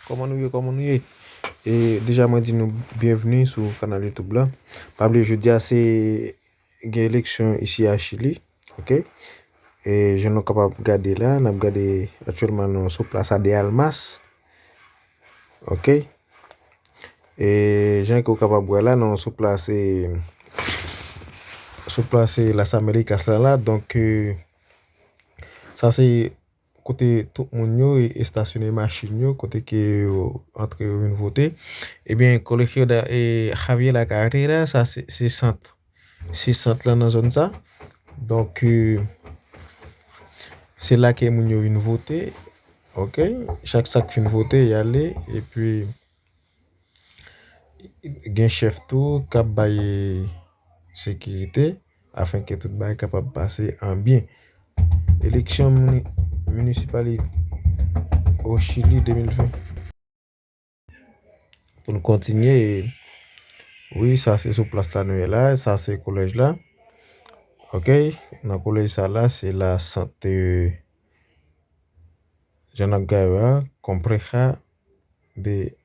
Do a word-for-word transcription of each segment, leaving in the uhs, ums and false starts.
Kòman nou ye? Kòman nou ye? E deja mwen di nou byenvni sou kanal YouTube la. Pa bliye jodi a se gen eleksyon isi a Chili, oke? E jan nou kapab gade la, n ap gade aktyèlman nou sou plas a de Almas, oke? E jan ke w kapab wè la, nou sou plas, e, sou plas, e, Las Americas la, la. Donk, e, sa se kote tout moun yo e estasyone machin yo, kote ke yo antre yo vin vote. Ebyen, Colegio de, e, Javier La Carrera, sa se, se sant. Se sant lan nan zòn sa. Donk, e, se la ke moun yo vin vote. Oke? Chak sa k fin vote, y ale. Epi, gen chèf tou k ap bay sekirite afin ke tout bagay kapab pase an byen. Eleksyon mini-, minisipal o Chili de mil ven. Pou n kontinye, wi, sa se sou plas la nou ye la, sa se kolèj la. Oke, nan kolèj sa la, se la sant, e, jan n ap gade a, Complejo de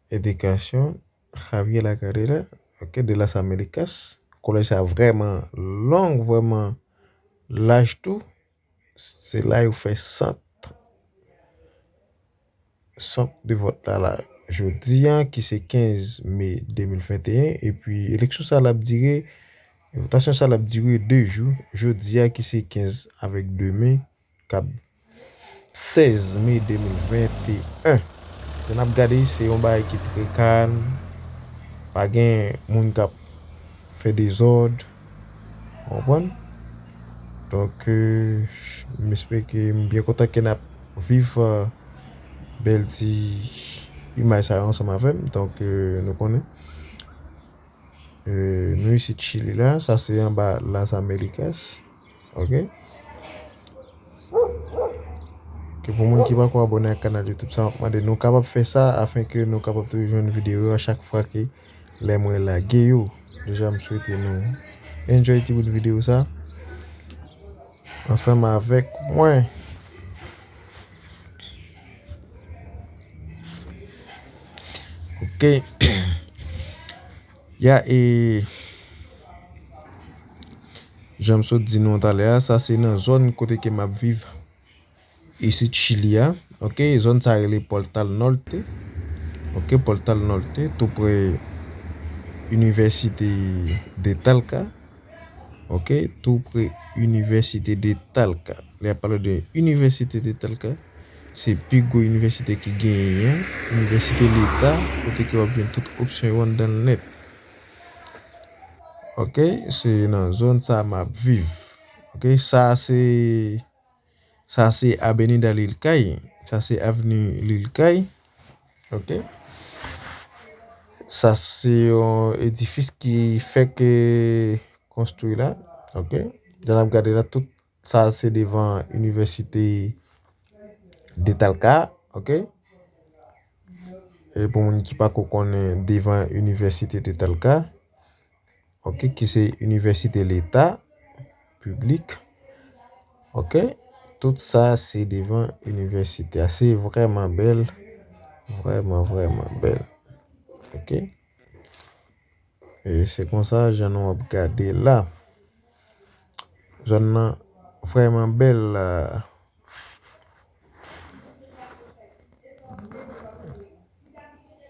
Educación Javier La Carrera, oke, de Las Americas. Kolèj sa vrèman long, vrèman laj tou. Se la yo fè sant, sant de vòt la, la. Jodi a, ki se kenz me de mil venteyen, epi eleksyon sa l ap dire, votasyon sa l ap dire de jou. Jodi a, ki se kenz avèk demen, k ap sèz me de mil venteyen. Jan n ap gade, se yon bagay ki trè kalm. Pa gen moun k ap fè dezòd. Ou konprann? Donk, e, m espere ke m byen kontan ke n ap viv, e, bèl ti imaj sa yo ansanm avè m. Donk, e, nou konnen. E, nou isit Chili la, sa se anba Las Americas. Oke? Ke pou moun ki pako abòne ak kanal YouTube sa, m ap mande nou kapab fè sa afin ke nou kapab toujou jwenn videyo yo a chak fwa ke lè mwen lage yo. Deja, m swete nou enjoy ti bout videyo sa ansanm avèk mwen. Oke. Ya, e, jan m sot di nou talè a, sa se nan zòn kote ke m ap viv isit Chili a. Oke, zòn sa rele Portal Norte. Oke, Portal Norte, tou pre Université de Talca. Oke, tou pre Université de Talca. Lè y ap pale de Université de Talca, se pi gwo inivèsite ki genyen an, inivèsite leta, kote ke w ap jwenn tout opsyon yo anndan l nèt. Oke, se nan zòn sa m ap viv. Oke, sa se, sa se Avenida Lilkay. Sa se Avni Lilkay. Oke. Sa se yon edifis ki fèk, e, konstwi la. Oke. Jan n ap gade la, tout sa se devan Université de Talca. Oke. E pou moun ki pako konnen, devan Université de Talca, oke, ki se inivèsite leta, piblik, oke, tout sa se devan inivèsite a. Se vrèman bèl, vrèman, vrèman bèl. Oke. E se konsa jan nou ap gade la. Zòn nan vrèman bèl la.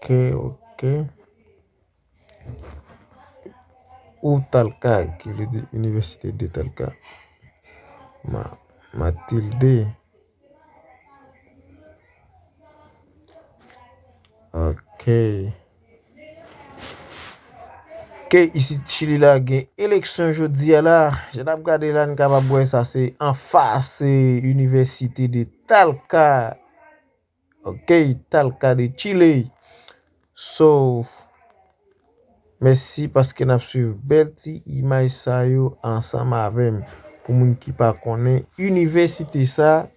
Oke, oke. U Talca, ki vle di Université de Talca. Ma-, Matilde. Ok. Ok, isit Chili la gen eleksyon jodi a la. Jan n ap gade la, n kapab wè sa se anfas, se Université de Talca. Ok, Talca de Chile. So, mèsi paske n ap swiv bèl ti imaj sa yo ansanm avè m. Pou moun ki pa konnen, inivèsite sa,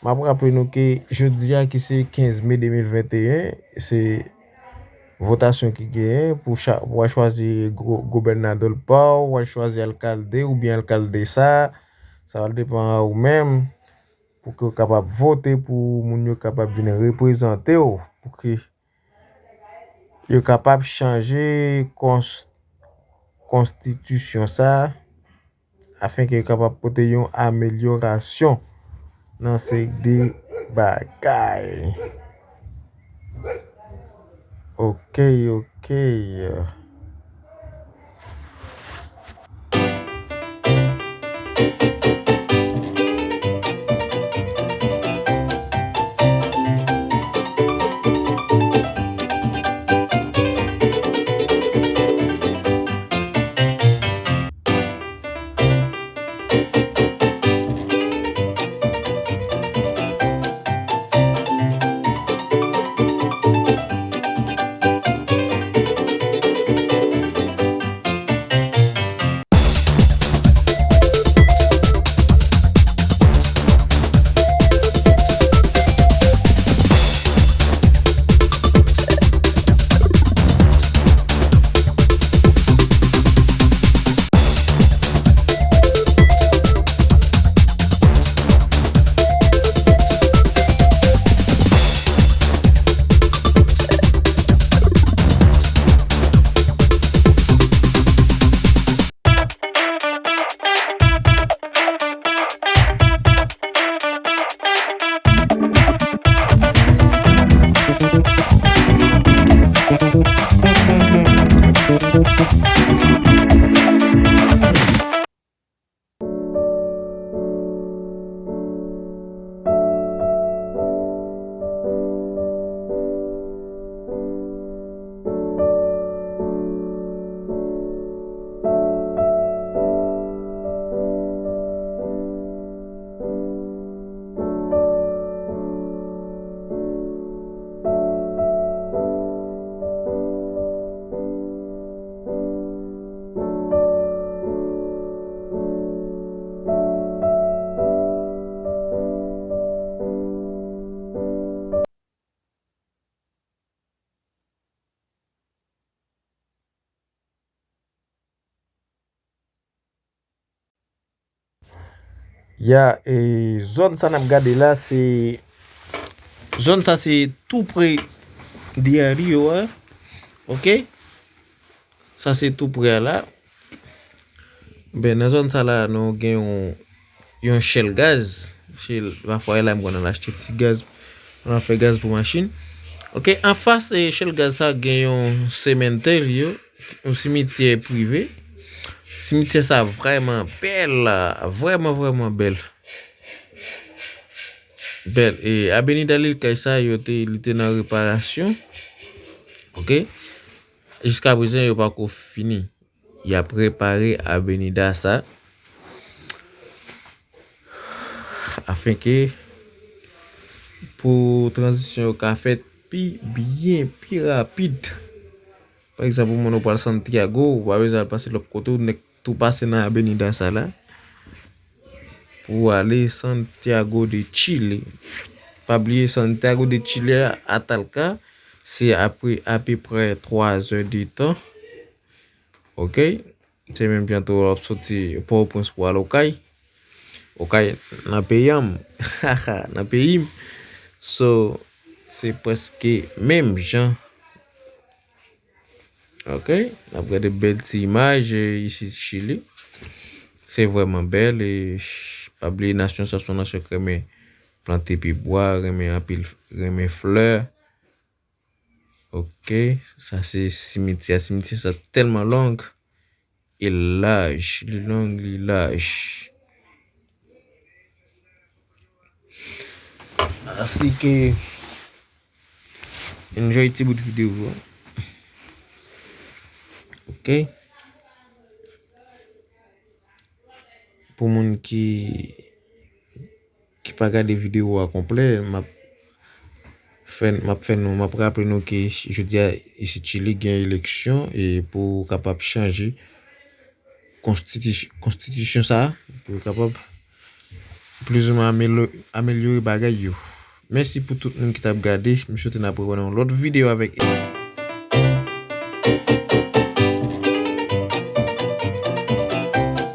m ap raple nou ke jodi a ki se kenz me de mil venteyen, se votasyon ki genyen pou cha-, pou w al chwazi gwo-, gobènadò pa w, w al chwazi alkalde oubyen alkaldesa, sa va depann a ou menm. pou ke w kapab vote pou moun yo kapab vin reprezante w, pou ke yo kapab chanje kons-, konstitisyon sa a, afenke yo kapab pote yon amelyorasyon nan seri de bagay. Ok, ok. Ya, e zòn sa n ap gade la, se, zòn sa se tou pre D R D O a. Ok? Sa se tou pre a la. Ben, nan zòn sa la, nou gen yon, yon Shell gaz. Shell, pafwa, e la m konn al achte ti gaz, pou n al fè gaz pou machin. Ok, anfas, e, Shell gaz sa gen yon sementeryo, yon simityè prive. Simityè sa vrèman bèl, vrèman, vrèman bèl. Bèl. E, Avenida Lilkay sa, yo te, li te nan reparasyon. Ok? Jiska prezan, yo pako fini. Y ap repare avenida sa. Afenke pou tranzisyon yo ka fèt pi byen, pi rapid. Pa egzanp, ou moun ou pral Santiago, ou pa bezwen al pase lòt kote, ou nèk tou pase nan avenida sa la. Pou ale Santiago de Chile. Pa bliye, Santiago de Chile a, Atalca, se apre, apeprè twa zè de tan. Ok? Se menm jan tou w ap soti Pòtoprens pou al Okay. Okay nan peyi an m. Nan peyi m. So, se prèske menm jan. Ok? N ap gade bèl ti imaj, e, isit Chili. Se vrèman bèl e pa bliye nasyon sa se yon nasyon k renmen plante pye bwa, renmen anpil, renmen flè. Ok, sa se simityè. Simityè sa tèlman long e laj. Li long, li laj. Asike, enjoy ti bout videyo a. Ok. Pou moun ki, ki pa gade videyo a konplè, m ap fè, m ap fè nou, m ap raple nou ke jodi a, isit Chili gen eleksyon e pou kapab chanje konstiti-, konstitisyon sa, pou yo kapab plizoumwen amelo-, amelyore bagay yo. Mèsi pou tout moun ki t ap gade. M swete n ap rewè nan yon lòt videyo avèk